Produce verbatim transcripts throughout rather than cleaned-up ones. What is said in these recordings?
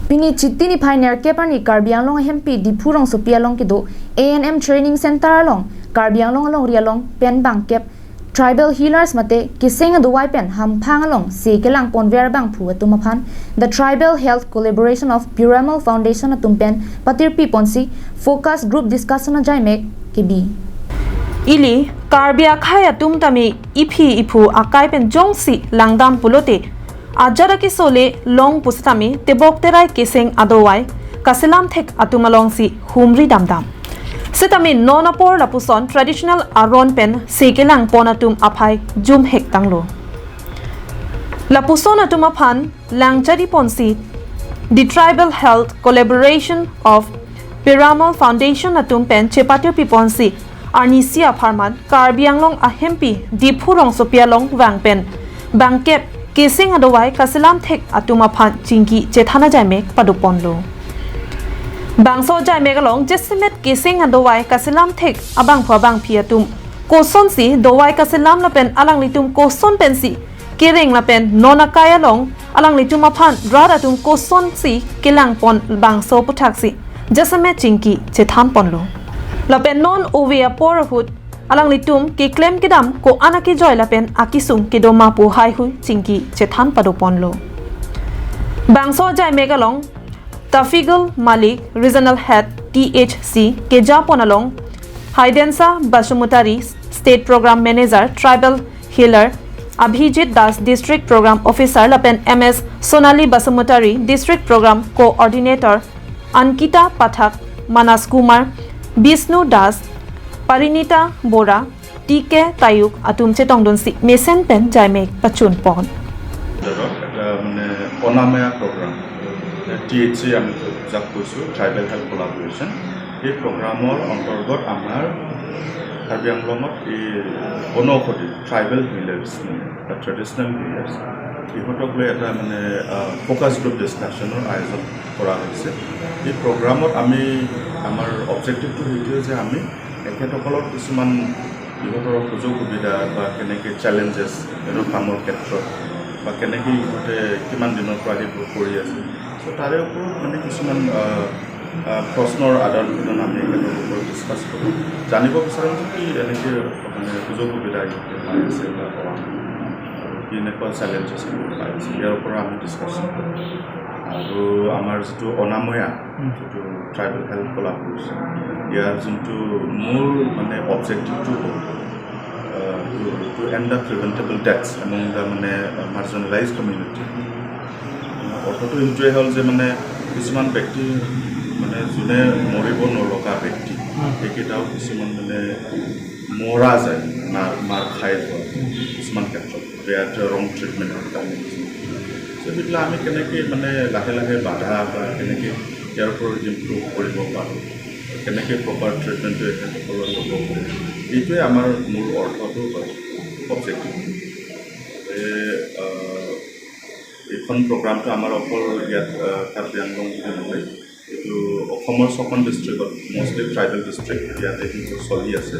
Pini Chiti niphai nerkep arni Karbi Anglong ahempi Diphu rongsopi along kedo A N M Training Center along Karbi Anglong alongri along pen bangkep tribal healers mate keseng adovai pen hamphang alongsi kelangponver abangphu atum aphan The Tribal Health Collaboration of Piramal Foundation atum pen patirpi ponsi focus group discussion ajaimek kebi. Ili Karbi akhei atum tame iphi iphu akai pen jongsi langdam pulote ajat akesole long pusitame tebok terai keseng adovai kaselam thek atum alongsi humri damdam. Sitame non apor lapuson traditional aron pen se kelangpon atum aphai jumhek tanglo. Lapuson atum aphan langchari ponsi The Tribal Health Collaboration of Piramal Foundation atum pen chepatirpi ponsi arnisi apharman Karbi Anglong ahempi Diphu rongsopi along vang pen bangkep keseng adovai kaselam thek atum aphan chingki chethan ajaimek padoponlo. Bangso ajaimek along jasemet keseng adovai kaselam thek abangphu abangphi atum kosonsi dovai kaselam lapen alanglitum koson pensi kereng lapen non akai along alanglitum aphan rat atum kosonsi kelangpon bangso aputhaksi jasemet chingki chethanponlo. Lapen non ove apor ahut alanglitum keklem kedam ko-an akejoi lapen akesung kedo ma pu haihui chingki chethan padoponlo. Bangso ajaimek along Tafigul Malik, Regional Head T H C, kejapon along Haidensa Basumatary, State Program Manager, Tribal Healer, Abhijit Das, District Program Officer, lapen M S Sonali Basumatary, District Program Coordinator, Ankita Pathak, Manas Kumar, Bishnu Das, Parinita Bora, T K Tayuk atum chetongdunsi mesen pen jaimek pachunpon. ধৰক, এটা মানে অনাময়া programme, T H C আমি যাক কৈছোঁ, tribal health কলাবৰেশ্যন। এই প্ৰগ্ৰামৰ অন্তৰ্গত আমাৰ কাৰ্বি আংলঙত এই বনৌষধি ট্ৰাইবেল হিলাৰ্ছ, মানে বা ট্ৰেডিশ্যনেল হিলাৰ্ছ, ইহঁতক লৈ এটা মানে ফ'কাছ গ্ৰুপ ডিছকাশ্যনৰ আয়োজন কৰা হৈছে। এই প্ৰগ্ৰামত আমি, আমাৰ অবজেক্টিভটো সেইটোৱে যে আমি তেখেতসকলৰ কিছুমান ইহঁতৰ সুযোগ সুবিধা বা কেনেকৈ চেলেঞ্জেছ, ইহঁতৰ কামৰ ক্ষেত্ৰত বা কেনেকৈ ইহঁতে কিমান দিনৰ পৰা সেইবোৰ কৰি আছে, চ' তাৰে ওপৰত মানে কিছুমান আহ, আহ, প্ৰশ্নৰ আদান প্ৰদান আমি তেখেতৰ ওপৰত ডিছকাছ কৰোঁ। জানিব বিচাৰোঁ যে কি এনেকৈ মানে সুযোগ সুবিধা ইহঁতে পাই আছে বা পোৱা নাই, আৰু কি এনেকুৱা চেলেঞ্জেছ পাই আছে, ইয়াৰ ওপৰত আমি ডিছকাশ্যন কৰোঁ। আৰু আমাৰ যিটো অনাময়া, যিটো ট্ৰাইবেল হেল্থ কলাবৰেশ্যন, ইয়াৰ যোনটো মূল মানে অবজেক্টিভটো হ'ল, আহ, to, to end the preventable deaths among the মানে মাৰ্জিনেলাইজ কমিউনিটি। অৰ্থটো এইটোৱে হ'ল যে মানে কিছুমান ব্যক্তি মানে যোনে মৰিব নলগা ব্যক্তি, সেইকেইটাও কিছুমান মানে মৰা যায়, মাৰ, মাৰ খাই যোৱা কিছুমান ক্ষেত্ৰত বেয়া, ৰং ট্ৰিটমেণ্টৰ কাৰণে। চ' সেইবিলাক আমি কেনেকৈ মানে লাহে লাহে বাধা বা কেনেকৈ ইয়াৰ ওপৰত ইম্প্ৰুভ কৰিব পাৰোঁ, কেনেকৈ প্ৰপাৰ ট্ৰিটমেণ্টটো এখেতসকলৰ ল'ব পাৰোঁ, এইটোৱে আমাৰ মূল অৰ্থটো হয়, অবজেক্টিভ। এই, আহ, এইখন প্ৰগ্ৰামটো আমাৰ অকল ইয়াত, আহ, কাৰ্বি আংলং বুলি নহয়, এইটো অসমৰ ছখন ডিষ্ট্ৰিক্টত, মষ্টলি ট্ৰাইবেল ডিষ্ট্ৰিক্ট, ইয়াতে কিন্তু চলি আছে।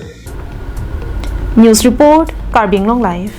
News report, Karbi Anglong Live.